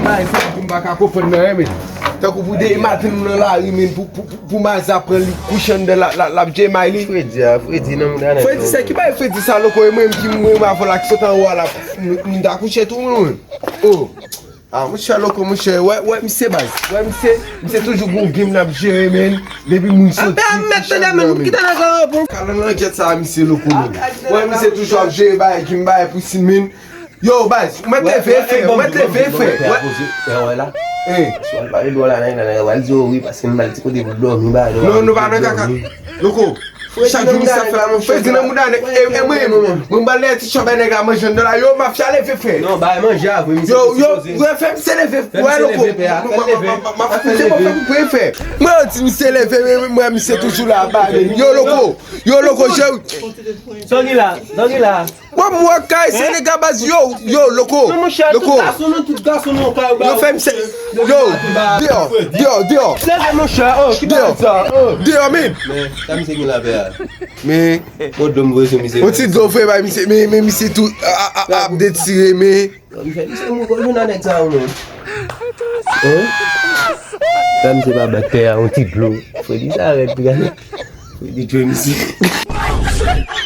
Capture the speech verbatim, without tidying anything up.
Bagay sa pou m pa ka konprann nan, men. Tankou pou demen maten nou nan lari, men pou, pou, pou, pou maza pran li kouche anndan la, la, l ap djemay li. Fredi a, Fredi nan mouda nèg. Fredi, sa ki bay Fredi sa, loko, e mwen menm ki mwen avè l ak sot anwo a la, m, m ta kouche tou, mwen. Oh. Ah, monchè, loko, monchè, wè, wè, misye baz. Wè, misye, misye toujou gon game l ap jere, men. Depi moun soti, apè a mèt tande, men, kite nan zò, bon. Kalan langèt sa, misye, loko, men. Wè, misye toujou ap jere bagay, game bagay pou si, men. Yo, baz, ou mèt leve, frè, ou mèt leve, frè. Wè. Eh. Si w al pale dwòl la, nan, nan, nan, w al di yo wi, paske m ba l ti kote pou l dòmi, ba l. Non, nou pa nan kaka. Loko, chak jou misye ap fè la, men Fredi nan mouda nèg. E, e, mwen, mwen, mwen, mwen, ba l ti chan bay nèg la manje anndan la. Yo, mafya leve, frè. Non, bay manje a, vre, misye. Yo, yo, yo, fè misye leve, wè, loko. M ap kite mwen fè pou frè, frè. Mwen, yo, di misye leve, men, men, mwen, misye toujou la, ba, men. Yo, loko, yo, loko, je. Sògila, sògila. Bon, m wè kay Senegal baz, yo, yo, loko, non, monchè, loko. Tout gason nou, tout gason nou, kay ou ba. Yo fè m se, yo, deyò, deyò, deyò. Leve, monchè, oh, ki bagay sa, oh. Deyò, men. Men, sa misye gen la fè a. Men. Bon, dlo m voye sou misye. On ti dlo fre bay misye, men, men misye tou, a, a, a, ap detire, men. Misye, misye mou kou jounan nèg sa, ou menm. Hein? Sa misye pa bat tè a, on ti dlo. Fredi sa rèd, gade. Fredi tchwe misye.